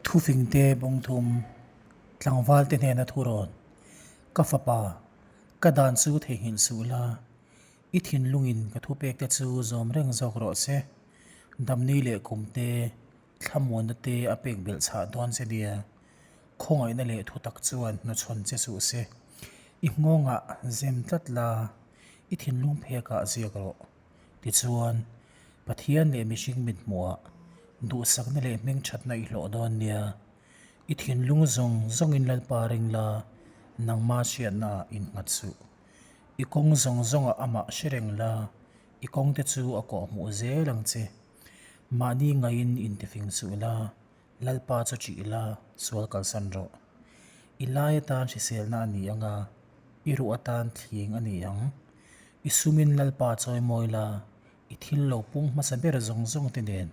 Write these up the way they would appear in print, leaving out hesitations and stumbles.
Thufingte bungthum, tlangvalte hnena thurawn, Ka fapa, ka dan chu theihnghilh suh la, i thinlungin ka thupekte chu zawm reng zawk rawh se. Damni leh kumte, thlamuanna te a pek belh chhah dawn che nia. Khawngaihna leh thutak chuan hnuchhawn che suh se. I nghawngah zem tlat la, i thinlung phekah ziak rawh. Tichuan, Pathian leh mihring mithmuhah duhsakna leh hmingthatna i hlawh dawn nia. I thinlung zawng zawngin Lalpa ring la, nangma hriatnaah innghat suh. I kawng zawng zawngah amah hre reng la, i kawngte chu a kawhhmuh zel ang che. Mahni ngaiin intifing suh la, Lalpa chu ṭih la, sual kalsan rawh. I lai atan hriselna a ni ang a, i ruh atan thling a ni ang. I sumin Lalpa chawi mawi la, i thil lo pung hmasa ber zawng zawng te nen.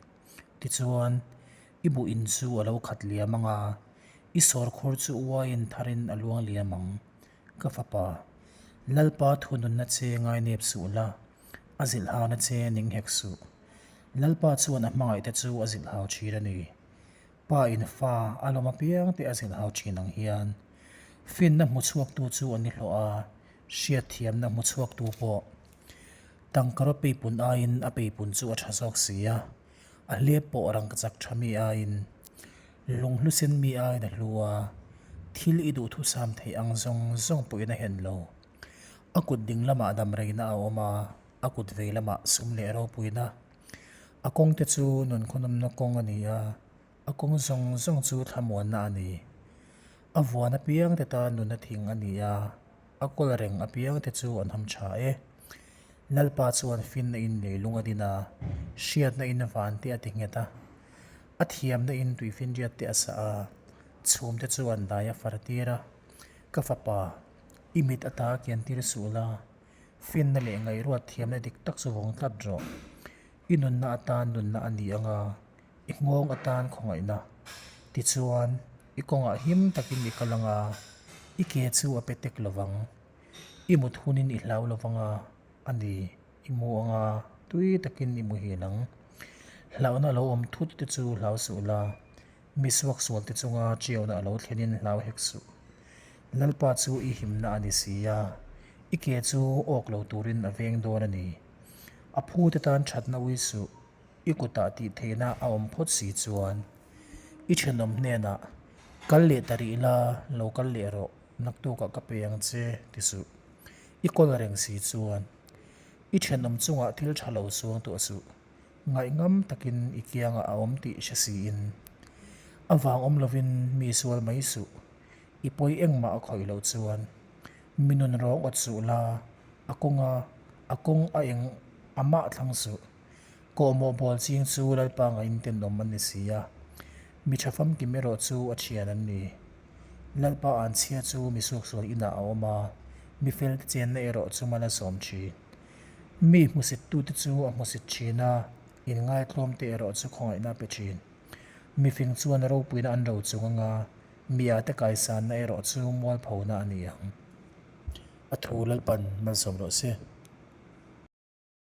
Tichuan, i buh in chu a lo khat liam ang a, i sawrkhur chu uaiin tharin a luang liam ang. Ka fapa, Lalpa thununna che ngainep suh la, a zilhhauna che ning hek suh. Lalpa chuan a hmangaihte chu a zilhhau thin a ni. Pa in fa a lawm apiang te a zilhhau thin ang hian finna hmu chhuaktu chu a ni hlawh a, hriatthiamna hmu chhuaktu pawh tangkaraw peipun aiin a peipun chu a tha zawk si a, a hlep pawh rangkachak tha mi aiin lunghlu sen mi aiin a hlu a, thil i duhthusam theih ang zawng zawng pawhin a hen lo. A kut ding lamah damreina a awm a. A kut vei lamah sum leh ropuina. A kawngte chu nunkhawhnawmna kawng a ni a, a kawng zawng zawng chu thlamuanna a ni. A vuan apiangte tan nunna thing a ni a, a kawl reng apiangte chu an ham tha e. Lalpa chuan finna in leilung a din a, hriatna in vante a ti nghet a. A thiamna in tuifinriat te a sah a, chhumte chu an dai a far tir a. Ka fapa, i mit ata kian tir suh la, Finna leh ngaihruat thiamna dik tak chu vawng tlat rawh. I nunna atan nunna a ni ang a, i nghawng atan khawngaihna. Tichuan, i kawngah him takin i kal ang a, i ke chu a pe tek lovang. I mut hunin i hlau lovang a, a ni, i mu ang a, tui takin i muhil ang. Hlauhna lo awm thut te chu hlau suh la, Mi suaksualte chunga chiauna a lo thlenin hlau hek suh. Lalpa chu i himna a ni si a, i ke chu awk lo turin a veng dawn a ni. A phute tan thatna ui suh, i kutah tih theihna a awm phawt si chuan. I thenawm hnenah, Kal leh ta rih la, lo kal leh rawh, naktukah ka pe ang che, ti suh. I kawl reng si chuan, i thenawm chungah thil tha lo suang tuah suh. Ngaihngam takin i kiangah a awm tih hre siin, a vang awm lovin mi sual mai suh, i pawi engmah a khawih loh chuan mi nun rawng awt suh la, a kawnga a kawng a eng a mah thlang suh. Kawhmawh bawl ching chu Lalpa ngaiin tenawm an ni si a, mi tha famkim erawh chu a thian an ni. Lalpa anchhia chu mi suaksual inah a awm a, mi felte chenna erawh chu mal a sawm thin. Mi hmusittute chu a hmusit thin a, inngaitlawmte erawh chu khawngaihna a pe thin. Mifing chuan ropuina an ro chung anga mi ate kaisanna erawh chu mualphona a ni ang. A thu Lalpan malsawm rawh se.